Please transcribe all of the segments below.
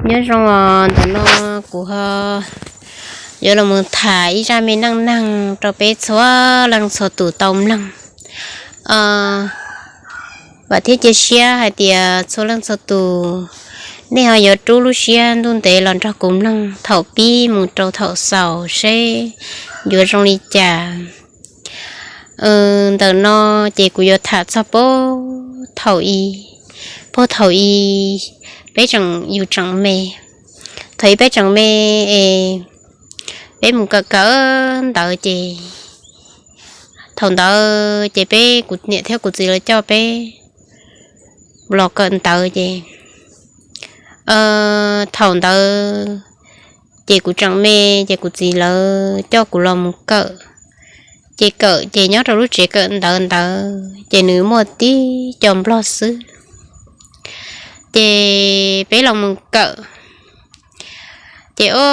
Nyob zoo os, ntawm no kuv ho yuav los mus tham ib zaj me neej neeg rau peb txhua leej txhua tus tau mloog. Vam thiab cia siab hais tias txhua leej txhua tus nej ho yuav rub lub siab ntuj ntev los nrog kuv mloog thaum pib mus rau thaum xaus seb yuav zoo li cas. Ntawm no ces kuv yuav tham txog puag thaum i, puag thaum i peb tseem, yus tseem me. Thaum i peb tseem me es peb mus kawm kawm ntawv ces, thaum ntawd ces peb, kuv niam thiab kuv txiv lawv coj peb los kawm ntawv ces, thaum ntawd ces kuv tseem me ces kuv txiv lawv coj kuv los mus kawm. Ces kawm ces nyob rau lub tsev kawm ntawv ntawd ces nws muaj tib co nplog xwb. Ces peb los mus kawm, ces o,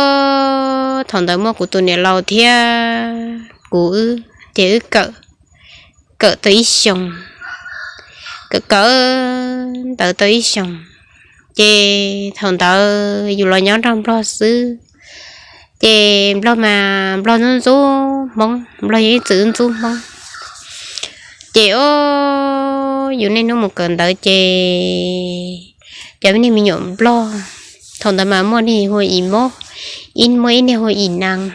thaum ntawd muaj kuv tus niam laus thiab kuv wb, ces wb kawm, kawm tau ib xyoos, kawm kawm ntawv tau ib xyoos. Ces thaum ntawd yus los nyob nrog nplog xwb, ces nplog mas nplog ntxub ntxub Hmoob, nplog yeej ib txwm ntxub Hmoob. Ces o, yus niaj hnub mus kawm ntawv ces cov niag me nyuam nplog, thaum ntawd mas muaj niag hu i mob, muaj ib niag hu i nas,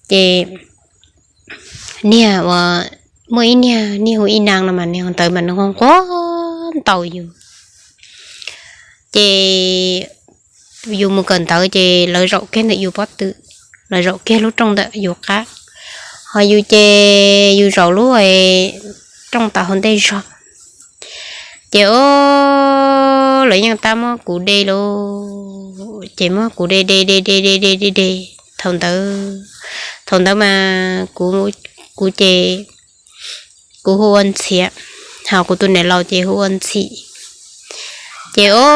ces niag uas, muaj ib niag niag hu i nas no mas niag ntawd mas nws nquag ntaus yus. Ces yus mus kawm ntawv ces lawv zaum kiag ntawm yus pob tw, lawv zaum kiag lub rooj ntawm yus qab, ho yus ces yus zaum lub rooj tawm hauv ntej zog. Ces o, lawv yeej tab muab kuv de lauj, ces muab kuv de de de de de de de de. Thaum ntawd, thaum ntawd mas kuv, kuv ces kuv hu ua Ntxhiav, ho kuv tus niam laus ces hu ua Ntxhim. Ces o,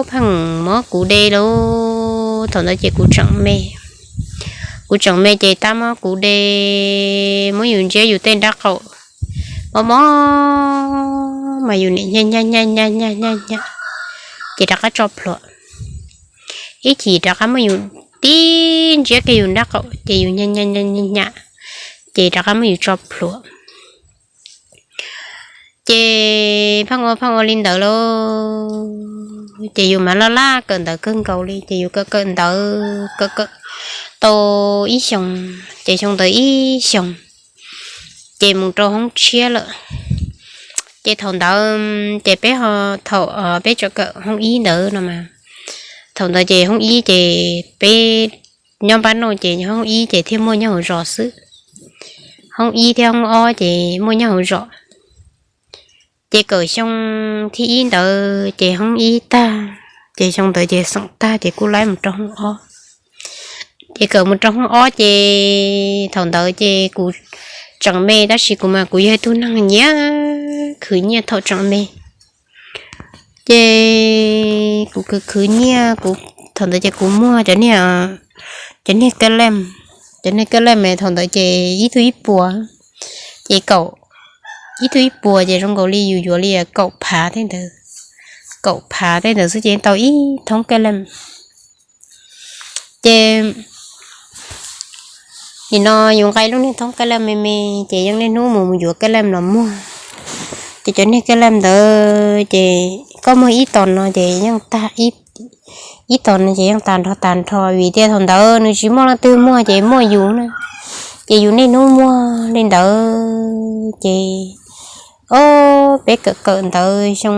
pheej muab kuv de lauj, thaum ntawd ces kuv tseem me, kuv tseem me ces tab muab kuv de, muab yus ntsiab yus tej nrab qaum, mob mob mas yus niam nyaj nyaj nyaj nyaj nyaj nyaj, ces rov qab tso plhuav. Ib chim rov qab muab yus tib ntsiab kiag yus nrab qaum ces yus nyaj nyaj nyaj nyaj, ces rov qab muab yus tso plhuav. Ces pheej ua pheej ua li ntawd lauj, ces yus mas laj laj kawm ntawv kawg nkaus li, ces yus kawm kawm ntawv kawm kawm tau ib xyoos, ces xyoo ntawd ib xyoos, ces mus rau hoob tshiab lawm. Ces thaum ntawd ces peb ho, thaum peb tseem kawm hoob ib ntawd no mas, thaum ntawd ces hoob ib ces peb nyob npab no ces hoob ib ces thiaj muaj nyob hauv zos xwb. Hoob ib thiab hoob ob ces muaj nyob hauv zos. Ces kawm xyoo thib ib ntawd ces hoob ib tag, ces xyoo ntawd ces xeem tag ces kuj laib mus rau hoob ob. Ces kawm mus rau hoob ob ces thaum ntawd ces kuv tseem me tab sis kuv mas kuv yog ib tug neeg nyiam khwv nyiaj thaum tseem me. Ces kuv khwv khwv nyiaj, kuv, thaum ntawd ces kuv muag cov niag, cov niag kaj lem, cov niag kaj lem thaum ntawd ces ib tug ib puas, ces kaum, ib tug ib puas ces zoo nkaus li yus yuav li kaum phav tej ntawd, kaum phav tej ntawd xwb ces tau ib thoob kaj lem. Ces nim no yus nqa lub niag thoob kaj lem me me, ces yeej niaj hnub mus mus yuav kaj lem los muag. Ces cov niag kaj lem ntawd ces koj muag ib tos no ces yeej tag, ib tos no ces yeej tag nrho tag nrho, vim tias thaum ntawd nws tsis muaj leej twg muag ces muaj yus na. Ces yus niaj hnub muag li ntawd ces, o, peb kawm kawm ntawd xyoo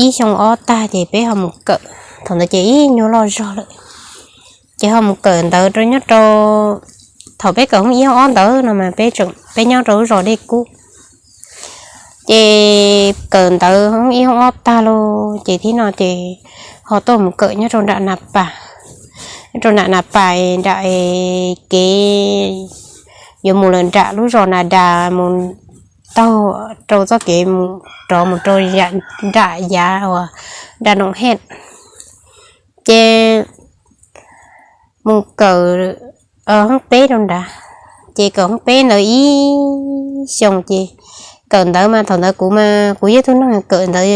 ib xyoo ob tag ces peb ho mus kawm, thaum ntawd ces ib nyuag loj zog lawm. Ces ho mus kawm ntawd rau nyob rau, thaum peb kawm hoob ib hoob ob ntawd no mas peb, peb nyob rau lub zos Dej Kub. Ces kawm ntawd hoob ib hoob ob tag lauj ces thib no ces ho tuaj mus kawm nyob rau nram Nas Pas, nyob rau nram Nas Pas nram kev yuav mus lawm nram lub zos Nas Das mus taug rau txoj kev mus rov mus rau nram yav uas nram Noom Hej. Ces mus kawm hoob peb rau nrad, ces kawm hoob peb ntawd ib xyoos ces kawm ntawv mas thaum ntawd kuv mas kuv yog tug neeg kawm ntawv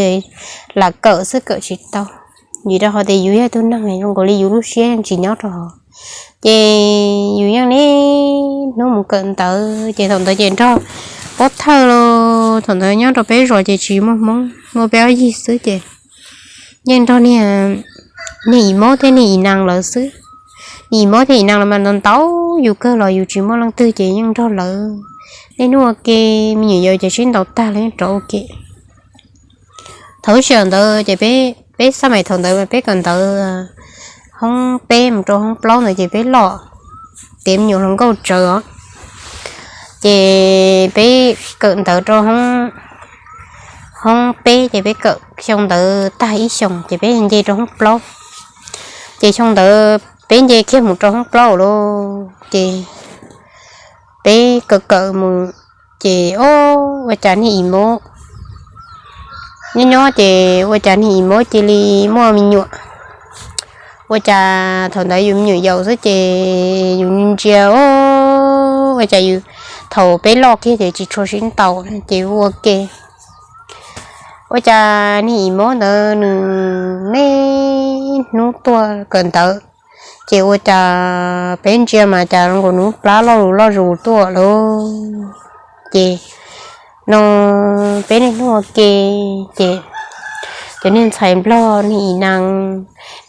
lam kawm xwb kawm tsis tau, vim rau qhov tias yus yog tug neeg zoo nkaus li yus lub siab yeej tsis nyob rau hauv. Ces yus yeej niaj hnub mus kawm ntawv ces thaum ntawd ces nrog pov thawj los thaum ntawd nyob rau peb zos ces tsis muaj Hmoob, muaj peb ob yig xwb ces yeej nrog niag, niag Ib Mob thiab niag Ib Nees lawv xwb. Niag Ib Mob thiab Ib Nees lawv mas ntau ntau yus kawg los yus tsis muaj leej twg ces yeej nrog lawv niaj hnub ua ke, me nyuam yaus ces sib ntaus tag los yeej rov ua ke. Thaum ub sij hawm ntawd ces peb, peb xab mais thaum ntawd peb kawm ntawv hoob peb mus rau hoob plaub ntawd ces peb loj tiav me nyuam hluas nkauj tsawv os. Ces peb kawm ntawv rau hoob peb ces peb kawm xyoo ntawd tag ib xyoos ces peb nce rau hoob plaub. Ces xyoo ntawd peb nce kiag mus rau hoob plaub lawm ces peb kawm kawm mus ces o, ua cas niag Ib Mob nyob nyob ces ua cas niag Ib Mob cia li muaj me nyuam. Ua cas thaum ntawd yus me nyuam yaus xwb ces yus ntsia o, ua cas yus thaum peb loj kiag ces tsis tshua sib ntaus ces ua ke. Ua cas niag Ib Mob ntawd nws niaj hnub tuaj kawm ntawv, ces ua cas peb ntsia mas cas zoo nkaus nws lub plab loj zus loj zus tuaj lawm. Ces no peb niaj hnub ua ke, ces cov niag ntxhais nplog niag Ib Nees,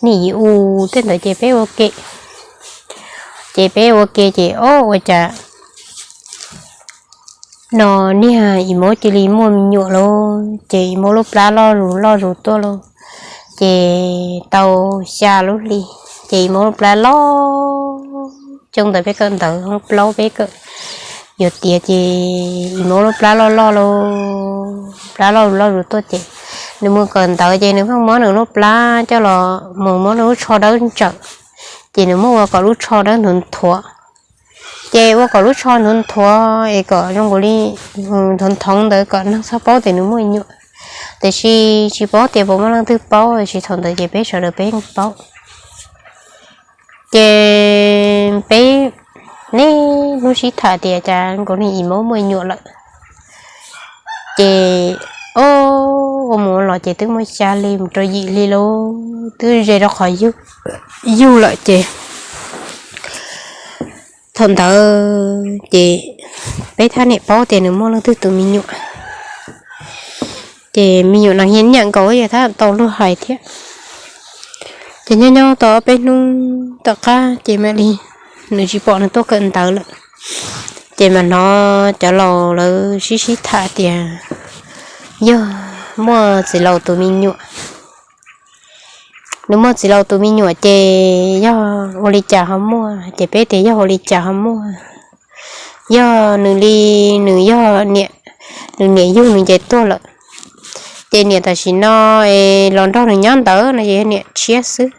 niag Ib U tej ntawd ces peb ua ke. Ces peb ua ke ces o ua cas no niag Ib Mob cia li muaj me nyuam lawm ces Ib Mob lub plab loj zus loj zus tuaj lawm. Ces tau xya lub hli ces Ib Mob lub plab loj, xyoo ntawd peb kawm ntawv hoob plaub peb kawm yuav tiav ces Ib Mob lub plab loj loj lawm, plab loj zus loj zus tuaj ces nws mus kawm ntawv ces nws pheej muab nws lub plab coj los mus muab nws lub tsho dawb ntsawm, ces nws muab ua kom lub tsho dawb nthuav nthuav. Ces ua kom lub tsho nthuav nthuav es kom zoo nkaus li nthuav nthoov ntawd kom neeg txhob paub tias nws muaj me nyuam. Tiam sis tsis paub tias puas muaj leej twg paub, tiam sis thaum ntawd ces peb sawv daws peb yeej paub. Ces peb niaj hnub sib tham tias cas nkaus niag Ib Mob muaj me nyuam lawm. Ces o, ua mus ua los ces twb muaj xya hli mus rau yim hli lawm, twb ze rau qhov yug lawm ces thaum ntawd ces peb thiaj niam paub tias nws muaj leej twg tus me nyuam. Ces me nyuam no yeej nyiam nkaus yog thiab tau luag hais thiab. Ces nyob nyob tau ob peb hnub tom qab ces mam li nws tsis pom nws tuaj kawm ntawv lawm. Ces mam hnov cov laus lawv sib sib tham tias yog muaj txiv laus tus me nyuam. Nws muaj txiv laus tus me nyuam ces yog ua li cas ho muaj, ces peb tias yog ua li cas ho muaj. Yog nws li, nws yog niam, nws niam yug nws ces tuag lawm. Ces niam tam sim no es los nrog nws nyob ntawd no ces yog niam tshiab xwb.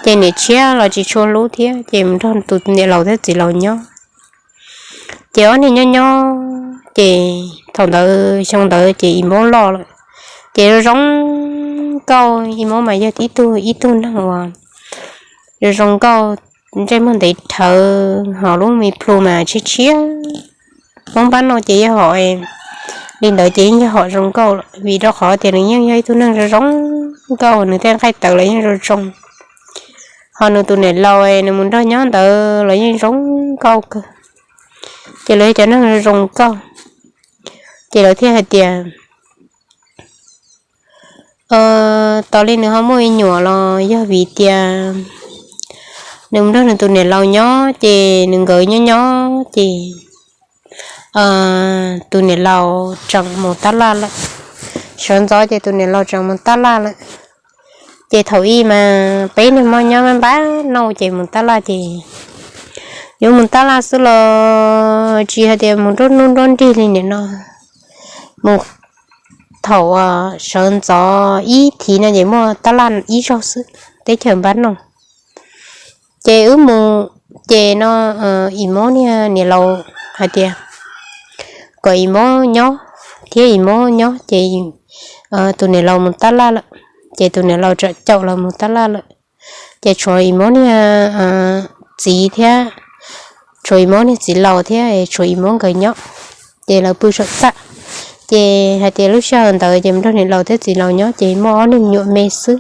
Ces niam tshiab los tsis tshua hlub thiab ces mus nrog tus niam laus thiab txiv laus nyob. Ces ob niag nyob nyob ces thaum ntawd xyoo ntawd ces Ib Mob loj lawm. Ces zoo zoo nkauj, Ib Mob mas yog ib tug, ib tug neeg uas zoo zoo nkauj, ntsej muag ntev dhawv ho lub me plhu mas tshiab tshiab. Hmoob npab no ces yog hom li ntawd ces yeej yog hom zoo nkauj lawm vim rau qhov tias nws yeej yog ib tug neeg zoo zoo nkauj, nws tej nqaij tawv los yeej zoo zoo. Ho nws tus niam laus nws mus nrog nyob ntawd los yeej zoo nkauj kawg. Ces lawv yog cov neeg zoo zoo nkauj. Ces lawv thiaj hais tias tos li nws ho muaj me nyuam los yog vim tias nws mus nrog nws tus niam laus nyob ces nws nkawd nyob nyob ces tus niam laus tseem mus tab laj lawm. Sawv ntxov ces tus niam laus tseem mus tab laj lawm. Ces thaum ub mas peb niag Hmoob nyob npab npab no ces mus tab laj ces yuav mus tab laj xwb los tsis hais tias mus nruab hnub nruab nrig li nim no. Mus thaum sawv ntxov ib thiv no ces muaj tab laj ib zaug xwb teb chaws npab no. Ces wb mus, ces no Ib Mob niag niam laus hais tias kom Ib Mob nyob thiab Ib Mob nyob ces tus niam laus mus tab laj lawm, ces tus niam laus tseem caum los mus tab laj lawm. Ces tshuav Ib Mob niag txiv thiab, tshuav Ib Mob niag txiv laus thiab tshuav Ib Mob nkawd nyob. Ces lawv pw saum txaj, Ces hais tias lub sij hawm ntawd ces mus nrog niam laus thiab txiv laus nyob ces muaj ob niag me nyuam me xwb.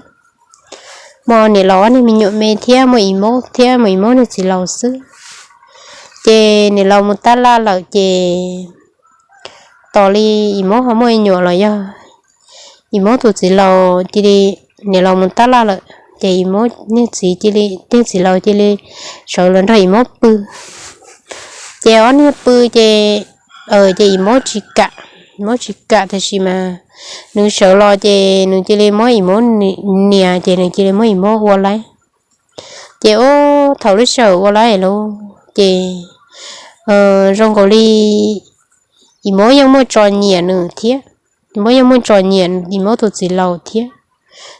Muaj niam laus ob niag me nyuam me thiab muaj Ib Mob thiab muaj Ib Mob niag txiv laus xwb. Ces niam laus mus tab laj lawm ces tos li Ib Mob ho muaj me nyuam los yog Ib Mob tus txiv laus cia li, niam laus mus tab laj lawm ces Ib Mob niag txiv cia li, niag txiv laus cia li sawv los nrog Ib Mob pw. Ces ob niag pw ces, ces Ib Mob tsis kam, Ib Mob tsis kam tab sis mas nws sawv los ces nws cia li muab Ib Mob nias ces nws cia li muab Ib Mob ua laib. Ces ua thaum lub sij hawm ua laib lauj ces zoo nkaus li Ib Mob yeej muaj tso nyiam nws thiab, Ib Mob yeej muaj tso nyiam Ib Mob tus txiv laus thiab.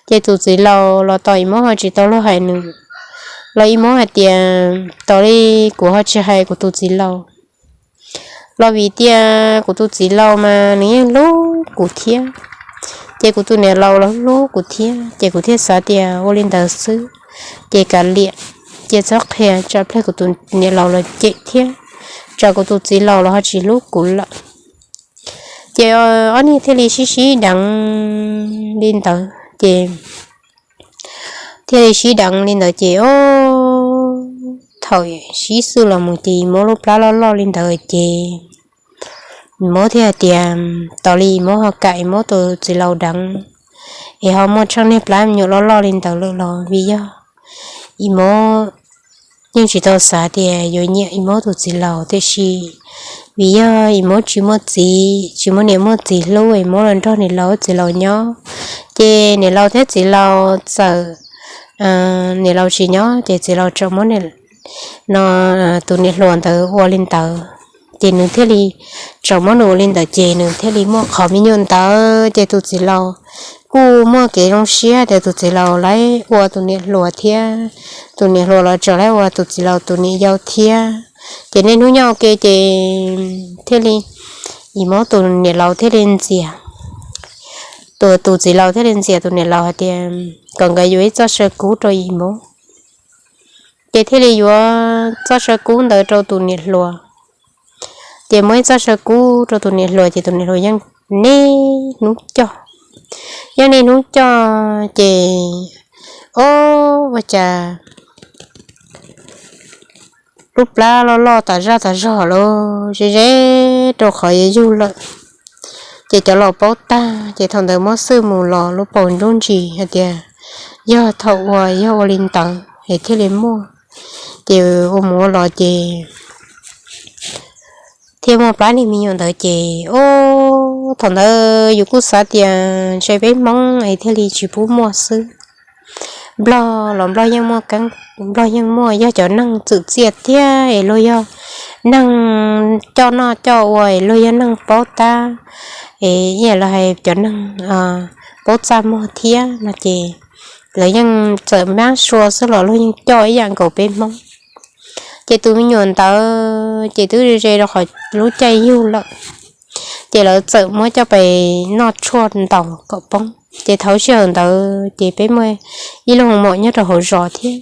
Ces tus txiv laus los tos Ib Mob ho tsis tau los hais nws, los Ib Mob hais tias tos li kuv ho tsis hais kuv tus txiv laus los vim tias kuv tus txiv laus mas nws yeej hlub kuv thiab, ces kuv tus niam laus los hlub kuv thiab ces kuv thiaj xav tias ua li ntawd xwb, ces kav liam, ces txhob qhia tsam pliag kuv tus niam laus los cem thiab tsam kuv tus txiv laus los ho tsis hlub kuv lawm. Ces ob niag thiaj li sib sib deev li ntawd ces thiaj li sib deev li ntawd ces o, thaum sib xwb los mus ces Ib Mob lub plab loj loj li ntawd ces Ib Mob thiaj hais tias tos li Ib Mob ho kam Ib Mob tus txiv laus deev es ho muaj tsheej niag plab me nyuam loj loj li ntawd lawm los vim yog Ib Mob yeej tsis tau xav tias yuav nyiam Ib Mob tus txiv laus tiam sis vim yog Ib Mob tsis muaj txiv, tsis muaj niam muaj txiv hlub, Ib Mob los nrog niam laus txiv laus nyob, ces niam laus thiab txiv laus txawm, niam laus tsis nyob ces txiv laus txawm muab no tus niam hluas ntawd ua li ntawd, ces nws thiaj li txawm muab nws ua li ntawd ces nws thiaj li muaj qhov me nyuam ntawd ces tus txiv laus kuj muaj kev zoo siab tias tus txiv laus lawv ua tus niam hluas thiab, tus niam hluas los txawm lawv ua tus txiv laus tus niam yau thiab. Ces niaj hnub nyob ua ke ces thiaj li Ib Mob tus niam laus thiaj li ntxias, tus tus txiv laus thiaj li ntxias tus niam laus hais tias kom nkawd yuav ib txoj saw kub rau Ib Mob. Ces thiaj li yuav txoj saw kub ntawd rau tus niam hluas. Ces muab ib txoj saw kub rau tus niam hluas ces tus niam hluas yeej niaj hnub coj, yeej niaj hnub coj ces o, ua cas lub plab loj loj tas zaj tas zog lawm ze ze rau qhov yuav yug lawm. Ces cov laus paub tag ces thaum ntawd muab xwb mus los lub paus nruj ntsis hais tias yog thaum uas yog ua li ntawd es thiaj li muaj. Ces ua mus ua los ces thiaj muaj plab niag me nyuam ntawd ces o, thaum ntawd yus kuj xav tias ntshe peb Hmoob es thiaj li tsis pub muaj xwb. Nplog los Nplog yeej muaj, Nplog yeej muaj, yog cov neeg txwm txiaj thiab es luag yog neeg coj noj coj ua es luag yog neeg paub tab, es ib yam li hais cov neeg paub txaj muag thiab no ces lawv yeej txawm mab sua xwb los luag yeej coj ib yam nkaus peb Hmoob. Ces tus me nyuam ntawd ces twb ze rau qhov lub caij yug lawm, ces lawv txawm muab coj pes noj tshuaj ntaus kom poob. Ces thaum sij hawm ntawd ces peb muaj ib lub hoo maum nyob rau hauv zos thiab,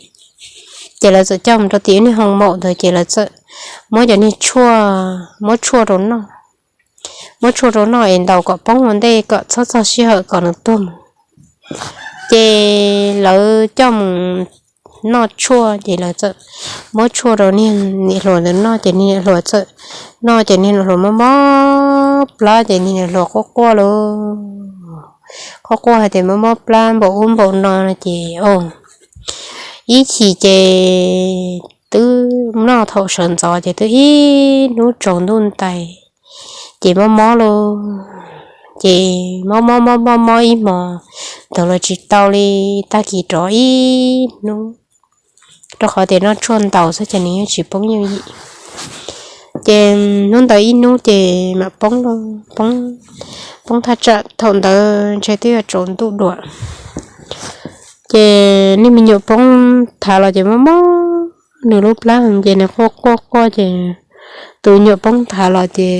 ces lawv txawm coj mus rau tim ib niag hoo maum ntawd ces lawv txawm muab cov niag tshuaj, muab tshuaj rau noj, muab tshuaj rau noj es ntaus kom poob ua ntej kom txhob txog sij hawm kom nws tuag mus. Ces lawv coj mus noj tshuaj ces lawv txawm muab tshuaj rau niag niam hluas ntawd noj ces niag niam hluas txawm noj ces niag niam hluas mob mob plab ces niag niam hluas quaj quaj lauj, quaj quaj hais tias mob mob plab npaum ub npaum no no ces o, ib chim ces twb noj thaum sawv ntxov ces twb ib hnub tsaus ntuj ntais ces mob mob lauj, ces mob mob mob mob mob ib hmos, thaum los tsis tau li, tag kis rov ib hnub, rau qhov tias noj tshuaj ntaus xwb ces nws yeej tsis poob yooj yim. Ces hnub ntawd ib hnub ces mam poob lauj, poob, poob thaj tsam thaum ntawd ntshe twb yuav tsaus ntuj dua. Ces niag me nyuam poob thav los ces mob mob nws lub plab ces nws quaj quaj quaj ces tus me nyuam poob thav los ces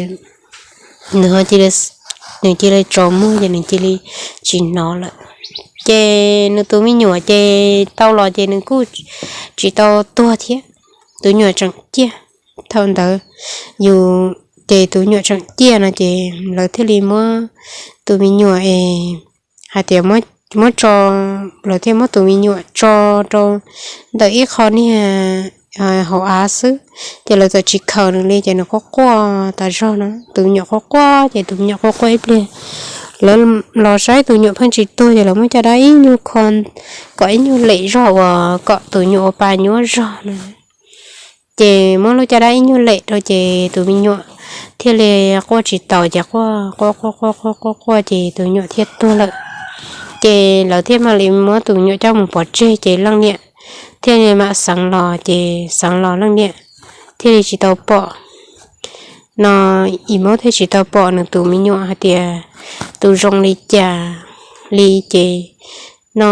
nws, nws cia li tsaus muag ces nws cia li tsis hnov lawm. Ces nws tus me nyuam ces tau los ces nws kuj tsis tau tuag thiab, tus me nyuam tseem ciaj. Thaum ntawd yus ces tus me nyuam tseem ciaj no ces lawv thiaj li muab tus me nyuam es hais tias muab tso, lawv thiaj muab tus me nyuam tso rau ntawm ib qho niag hauv av xwb. Ces lawv txawm tsis khaws nws li ces nws quaj quaj tas zog no, tus me nyuam quaj quaj ces tus me nyuam quaj quaj ib pliag, lawv los saib tus me nyuam pheej tsis tuag ces lawv muab caj dab ib nyuag kho kom ib nyuag lem zog uas kom tus me nyuam ua pa nyuab zog no. Ces muab lub caj dab ib nyuag lem rau ces tus me nyuam thiaj li quaj tsis taus ces quaj quaj quaj quaj quaj quaj ces tus me nyuam thiaj tuag lawm. Ces lawv thiaj mam li muab tus me nyuam coj mus pov tseg ces leej niam thiaj li mam xeev los ces xeev los leej niam thiaj li tsis tau pom no, ib mab thiaj tsis tau pom nws tus me nyuam hais tias tus zoo li cas li ces no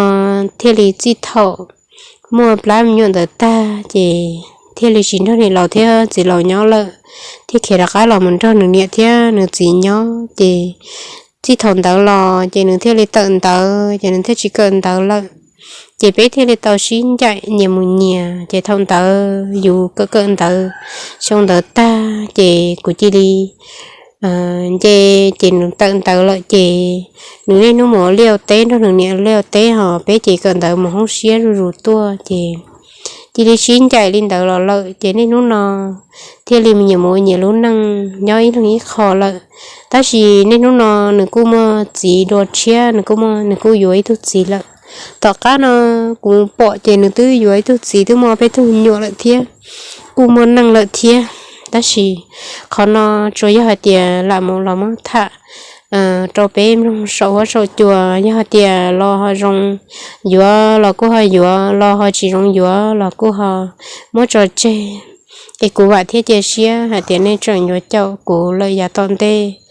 thiaj li txij thaum muaj plab me nyuam ntawd tag ces thiaj li tsis nrog niam laus thiab txiv laus nyob lawm, thiaj khiav rov qab los mus nrog nws niam thiab nws txiv nyob ces txij thaum ntawd los ces nws thiaj li tawm ntawv ces nws thiaj tsis kawm ntawv lawm. Ces peb thiaj li tau sib ncaim nyias mus nyias ces thaum ntawd yus kawm kawm ntawv xyoo ntawd tag ces kuv cia li nce, ces nws tawm ntawv lawm ces nws niaj hnub mus ua liaj ua teb nrog nws niam ua liaj ua teb ho peb ces kawm ntawv mus hoob siab zuj zus tuaj ces cia li sib ncaim li ntawd los lawm ces niaj hnub no thiaj li nyias mus ua nyias lub neej nyob ib leeg ib qho lawm. Tab sis niaj hnub no nws kuj muaj txiv dua tshiab, nws kuj muaj, nws kuj yuav ib tug txiv lawm. Tom qab no kuv pom ces nws twb yuav ib tug txiv twb muaj peb tug me nyuam lawm thiab, kuj muaj neej lawm thiab. Tab sis qhov no tsuas yog hais tias lam mus los muab tham rau peb mloog saum huab saum cua, yog hais tias los ho zoo yuav los kuj ho yuav, los ho tsis zoo yuav los kuj ho muab tso tseg. Es kuv vam thiab cia siab hais tias nej tseem yuav caum kuv lawm yav tom ntej.